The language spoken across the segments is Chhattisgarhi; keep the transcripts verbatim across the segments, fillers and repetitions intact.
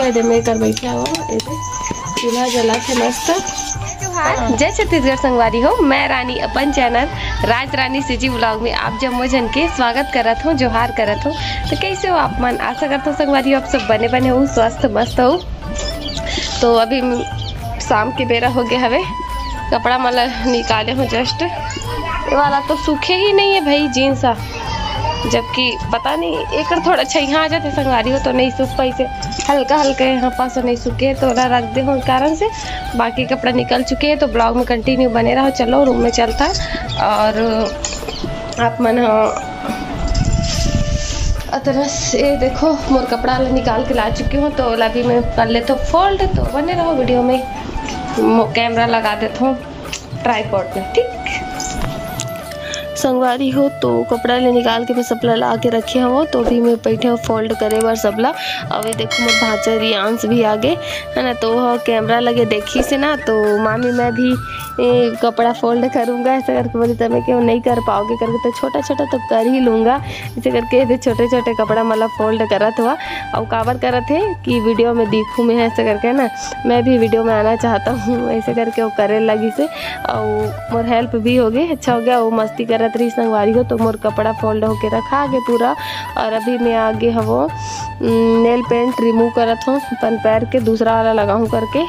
एदे मैं कर बैठे हो, एदे चूल्हा जला थे मस्त। जोहार, जय छत्तीसगढ़ संगवारी हो, मैं रानी अपन चैनल राज रानी सीजी व्लॉग में आप जम्मो झन के स्वागत करत हूँ, जोहार करत हूँ। तो कैसे हो आप मन? आशा करत हूँ संगवारी हो आप सब बने बने हो, स्वस्थ मस्त हो। तो अभी म-, शाम के बेरा हो गया हवे, कपड़ा मन ला निकाले हो जस्ट। ये वाला तो सूखे ही नहीं है भाई, जीन्स हा, जबकि पता नहीं एकर थोड़ा छइहा आ जाते संगवारी हो तो नहीं सूख पाइसे, हल्का हल्का यहाँ पास नहीं सूखे तो ओला रख दे हो कारण से। बाकी कपड़ा निकल चुके हैं तो ब्लॉग में कंटिन्यू बने रहो। चलो रूम में चलता और आप मन ह अतरस, ये देखो मोर कपड़ा ला निकाल के ला चुकी हूँ तो ओला भी मैं कर लेता हूँ फोल्ड। तो बने रहो वीडियो में, मो-, कैमरा लगा देता हूँ ट्राइपॉड में, ठीक। संगवारी हो तो कपड़ा ले निकाल के मैं सबला ला के रखे हवो, तो अभी मैं बैठे हूँ फोल्ड करे बर सबला। अभी देखो मोर भांचा रियांश भी आगे है ना, तो वह कैमरा लगे देखी से ना, तो मामी मैं भी ए, कपड़ा फोल्ड करूंगा ऐसा करके बोली, तो मैं क्यों नहीं कर पाओगे करके, तो छोटा छोटा तो कर ही लूंगा। ऐसे करके ये छोटे छोटे कपड़ा मतलब फोल्ड करत हुआ और काबर करत है कि वीडियो में दिखूँ मैं ऐसे करके ना, मैं भी वीडियो में आना चाहता हूँ ऐसे करके वो करे लगी से। और मोर हेल्प भी हो गई, अच्छा हो गया। वो मस्ती करत रही संगवारी हो, तो मोर कपड़ा फोल्ड होके रखा आगे पूरा। और अभी मैं आगे हवो नेल पेंट रिमूव करत हूँ अपन पैर के, दूसरा वाला लगाऊँ करके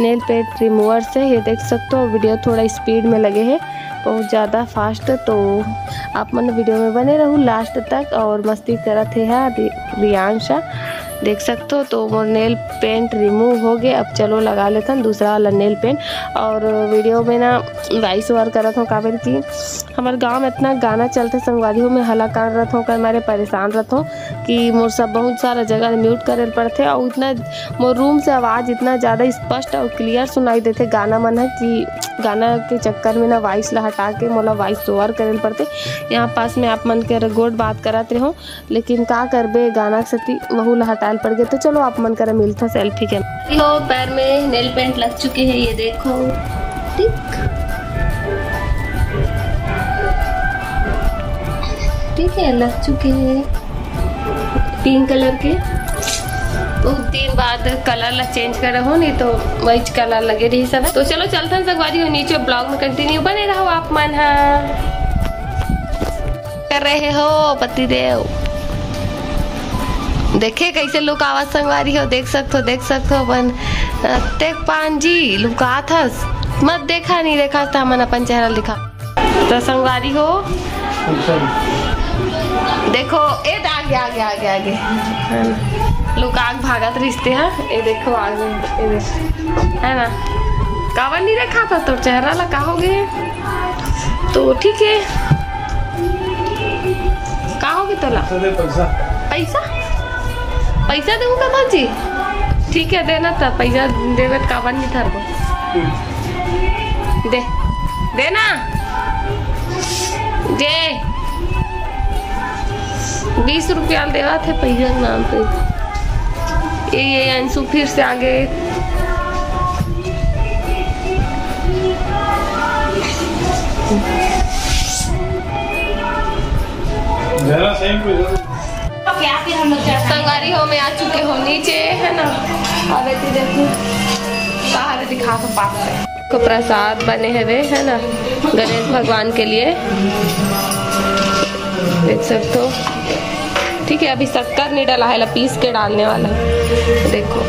नेल पेंट रिमूवर से। ये देख सकते हो वीडियो थोड़ा स्पीड में लगे है, बहुत ज़्यादा फास्ट। तो आप मन वीडियो में बने रहू लास्ट तक। और मस्ती करत है हा रि-, रियांशा, देख सकते हो। तो मोर नेल पेंट रिमूव हो गए। अब चलो लगा लेथन दूसरा वाला नेल पेंट। और वीडियो में ना वॉइस ओवर करत हूँ काबर कि हमर गाँव में इतना गाना चलते संगवारी हो, मैं हलाकान रहत हूँ, ओकर मारे परेशान रहत हूँ कि मोर सब बहुत सारा जगह म्यूट करे ल पड़थे और इतना मोर रूम से आवाज़ इतना ज़्यादा स्पष्ट और क्लियर सुनाई देथे गाना मन ह कि गाना के चक्कर में ना वॉइस ला हटा के मोला वॉइस ओवर करे ल पड़थे। यहाँ पास में आप मन के गोठ बात करत रहो, लेकिन का करबे, गाना के सेती वहू ला हटाए ल पड़ गे। तो चलो आप मन करा मिलथा सेल्फी के। देखो पैर में नेल पेंट लग चुके हैं, ये देखो, ठीक, ठीक है, लग चुके हैं पिंक कलर के। बहुत दिन बाद कलर ला चेंज करे हो, नहीं तो वही कलर लगे रही सब। तो चलो चलथन संगवारी हो नीचे, ब्लॉग में कंटिन्यू बने रहो आप मन हा। कर रहे हो पतिदेव? देखे कैसे लुकावत संगवारी हो, देख सकथो, देख सकथो अपन। अ, तेक पान जी लुकात हस, मत देखा, नहीं देखा त हमन अपन चेहरा दिखा। तो संगवारी हो, देखो, ए त आगे, आगे, आगे, आगे। है ना? लुका के भागत रिश्ते हैं। ए देखो, आगे, ए देखो। है ना? काबर नहीं रखा था तोर चेहरा ला, का हो गए? तो ठीक है, का होगे तोला? पैसा दे, पैसा। पैसा? पैसा देहूँ का बाबूजी? ठीक है, देना था, पैसा देवे त काबर नहीं था को। दे, देना। दे। बीस रुपया देवा थे पैसा के नाम पे। ये, ये अंशु फिर से आगे। मेरा सेम पैसा। संगवारी हो, मैं आ चुके हो नीचे, है ना। अब ऐसे देखो, बाहर दिखा तो पास है। को प्रसाद बने हवे, है ना, गणेश भगवान के लिए, देख सकते हो। ठीक है, अभी शक्कर नहीं डाला है, ला पीस के डालने वाला है। देखो,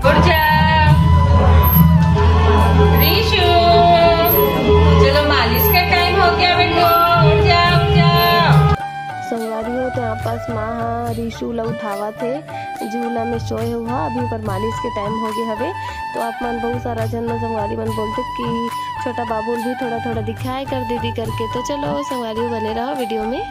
उठ जा ऋषु, चलो मालिश का टाइम हो गया बेटो, उठ जा, उठ जा। संगवारी हो तो यहाँ पास माँ हा ऋषु ला उठावत हे, झूला में सोए हुआ, अभी ओकर मालिश के टाइम हो गए हवे। तो आप मन बहुत सारा झन मन संगवारी मन बोलते कि छोटा बाबू ल भी थोड़ा थोड़ा दिखाए कर दीदी करके। तो चलो संगवारी हो बने रहो वीडियो में।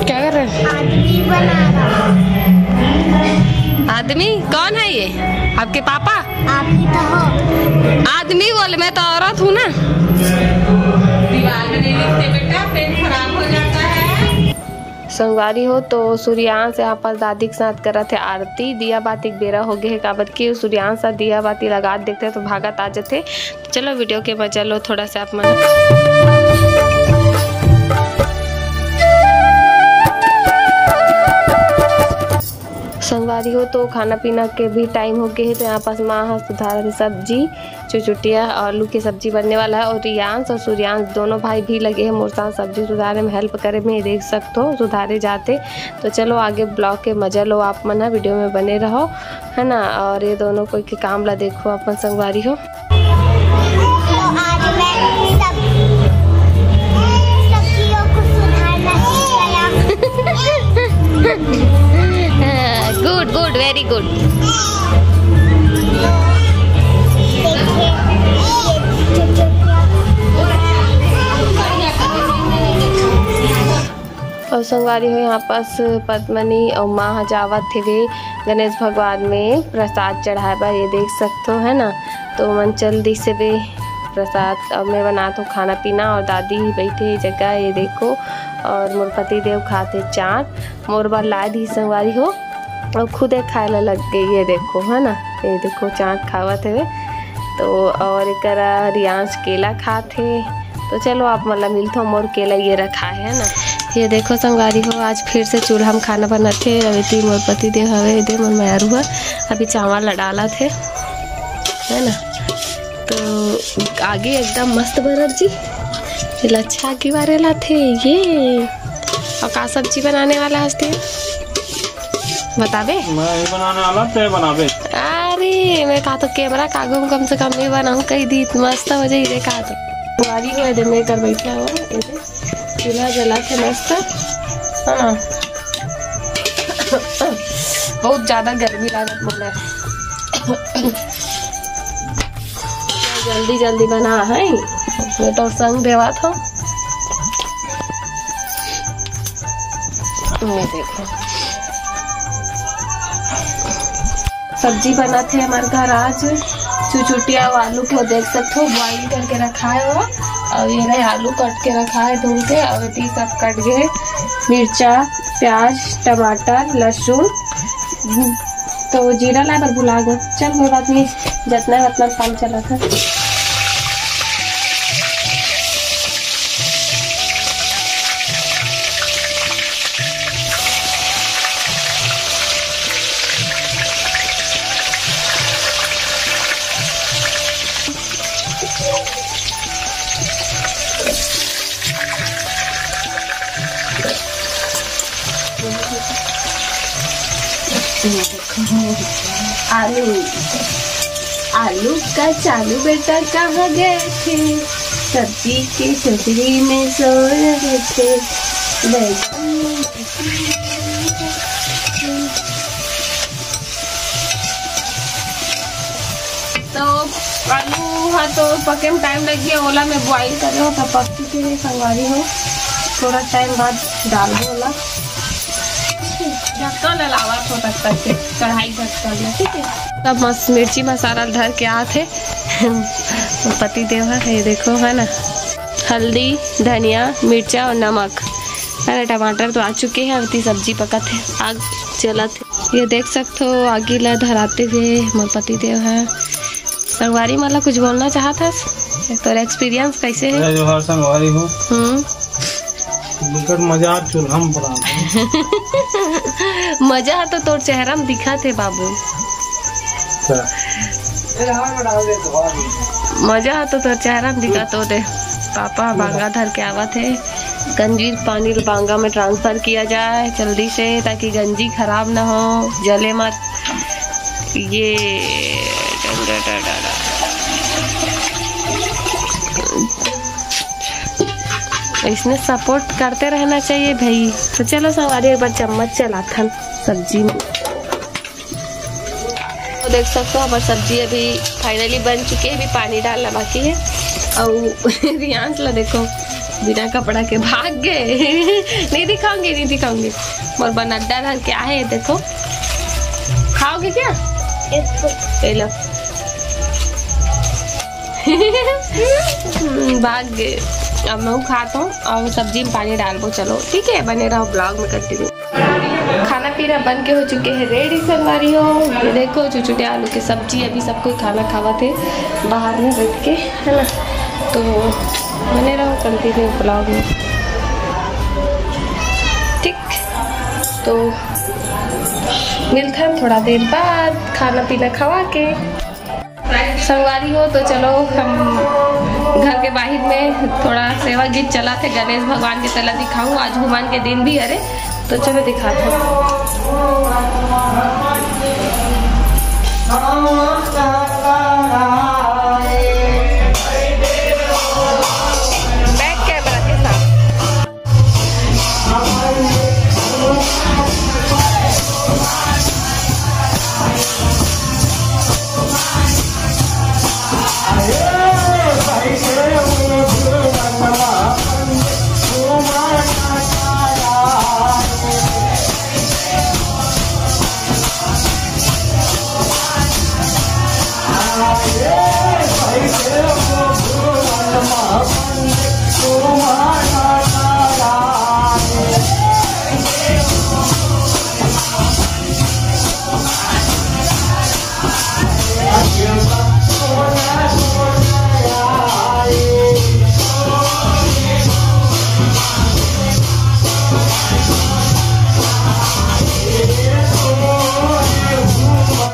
क्या कर रहे हैं? आदमी बना रहा। आदमी कौन है ये? आपके पापा? आप ही तो हो। आदमी बोले, मैं तो औरत हूँ ना। दीवार में नहीं लिखते बेटा, पेन खराब हो जाता है। संगवारी हो, तो सूर्यांश यहाँ पर दादी के साथ करत हे आरती। दिया बाती के बेरा हो गे हे, काबर कि सूर्यांश ह दिया बाती लगात देखथे तो भागत आ जथे। चलो, वीडियो के मजा लो थोड़ा सा आप मन। संगवारी हो, तो खाना पीना के भी टाइम हो गे हे, तो यहाँ पास माँ ह सुधारत हे सब्जी। चुचुटिया आलू के सब्जी बनने वाला है और रियांश और सूर्यांश दोनों भाई भी लगे हैं मोर साथ सब्जी सुधारे में, हेल्प करे में। देख सकते हो, सुधारे जाते। तो चलो, आगे ब्लॉग के मजा लो आप मन ह, वीडियो में बने रहो, है ना। और ये दोनों कोई के काम ला देखो अपन संगवारी हो। तो आज मैं सब सब्जियों को सुधारना सीख गया। गुड, गुड, वेरी गुड। देखिए, ये छोटे-छोटे और संगवारी हो, यहाँ पास पद्मनी और माँ ह जावत हेवे गणेश भगवान में प्रसाद चढ़ाए बर, ये देख सकते हो, है ना। तो मन चल दिस हेवे प्रसाद। अब मैं बनात हूँ खाना पीना और दादी बैठे हे जगह, ये देखो। और मोर पति देव खात हे चाट, मोर बर लाए दी संगवारी हो, और खुदे खाए ला लग गई, ये देखो, है ना। ये देखो, चाट खावत हेवे। तो और एकरा रियांश केला खात हे। तो चलो, आप मन ला मिलथो, मोर केला ये रखा है ना। ये देखो संगवारी हो, आज फिर से चूल्हा में खाना बनत हे। अभी ती मोर पति देव हवे, एदे मोर मयारू ह अभी चावल ला डालत हे, है ना। तो आगे एकदम मस्त बनत जी, ये लच्छा की बारे लाथे ये। और का सब्जी बनाने वाला हस्ती बताबे? मैं ही बनाने वाला, ते बनाबे। अरे, मैं कहा तो कैमरा का आगू में कम से कम नहीं बनाऊँ, कही दी, मस्त हो जाई रे कहा तो। बुआरी हो एदे, मैं कर बैठा हो, एदे चूल्हा जला के मस्त, है ना। बहुत ज्यादा गर्मी लागत मोला। जल्दी जल्दी बना है, मैं तो संग देवा था। ये देखो, सब्जी बनत हे हमर घर आज। चुचुटिया अउ आलू को देख सकथो, बॉइल करके रखा है वो। और ये रहे आलू कट के रखा है धुल के, और ये सब कट गए, मिर्चा, प्याज, टमाटर, लहसुन। तो जीरा लाए बर भुला गो। चल, कोई बात नहीं, जतना है उतना काम चलत है। आलू, आलू का चालू बेटा कहाँ गए थे? सब्जी के टोकरी में सो रहे थे। बैगन। तो आलू हा तो पके में टाइम लग गया, ओला मैं बॉइल करे हो, तब पक चुके हैं संगवारी हो। थोड़ा टाइम बाद डालबो ओला। ढक्कन ला लावत हो तब तक के, कढ़ाई ढक्कन ला, ठीक है। सब मस-, मिर्ची मसाला धर के आत हे। पति देव है, ये देखो, है ना, हल्दी, धनिया, मिर्चा और नमक, है ना, टमाटर तो आ चुके हैं। अब ती सब्जी पकत है, आग जलत है। ये देख सकथो, आगी ला धराते हुए मोर पति देव है। संगवारी मन ला कुछ बोलना चाहत हस? तोर एक्सपीरियंस कैसे है? जय जोहार संगवारी हो। हम्म। बिकट मजा आ चूल्हा में बना। मजा ह तो तोर चेहरा में दिखत हे बाबू। अच्छा। मजा ह तो तोर चेहरा में दिखत हो दे। पापा बांगा धर के आवत हे। गंजी पानी बांगा में ट्रांसफर किया जाए जल्दी से, ताकि गंजी खराब ना हो, जले मत। ये इसने सपोर्ट करते रहना चाहिए भाई। तो चलो संगवारी, एक बार चम्मच चलाथन सब्जी में। तो देख सकते हो, हमारी सब्जी अभी फाइनली बन चुकी है, अभी पानी डालना बाकी है। और रियांश ला देखो, बिना कपड़ा के भाग गए। नहीं दिखाऊंगी, नहीं दिखाऊंगी। मोर बनड्डा घर क्या है, देखो। खाओगे क्या? इसको। ये लो। हम्म, भाग गए। अब मैं खात हूँ और सब्जी में पानी डालबो। चलो ठीक है, बने रहो vlog में continue। खाना पीना बन के हो चुके हैं ready संगवारी हो। ये देखो, चुचुटे आलू के सब्जी, अभी सब कोई खाना खावत हे बाहर में बैठ के, है ना। तो बने रहो continue vlog में, ठीक। तो मिलथन थोड़ा देर बाद खाना पीना खवा के। संगवारी हो, तो चलो हम घर के बाहिर में थोड़ा सेवा गीत चलाथे गणेश भगवान के, तेला दिखाऊं। आज हनुमान के दिन भी हरे, तो चलो दिखाथे। Back camera के साथ।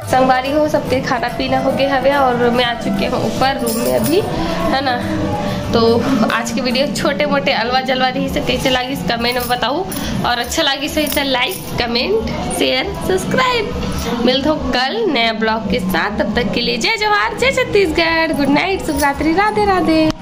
संगवारी हो, सबके खाना पीना हो गए हवे और मैं आ चुके हूँ ऊपर रूम में अभी, है ना। तो आज की वीडियो छोटे मोटे अलवा जलवा रही से कैसे लागिस comment में बताओ, और अच्छा लागिस है तो like, comment, share, subscribe। मिलत हो कल नया vlog के साथ, तब तक के लिए जय जोहार, जय छत्तीसगढ़, good night, शुभ रात्रि, राधे राधे।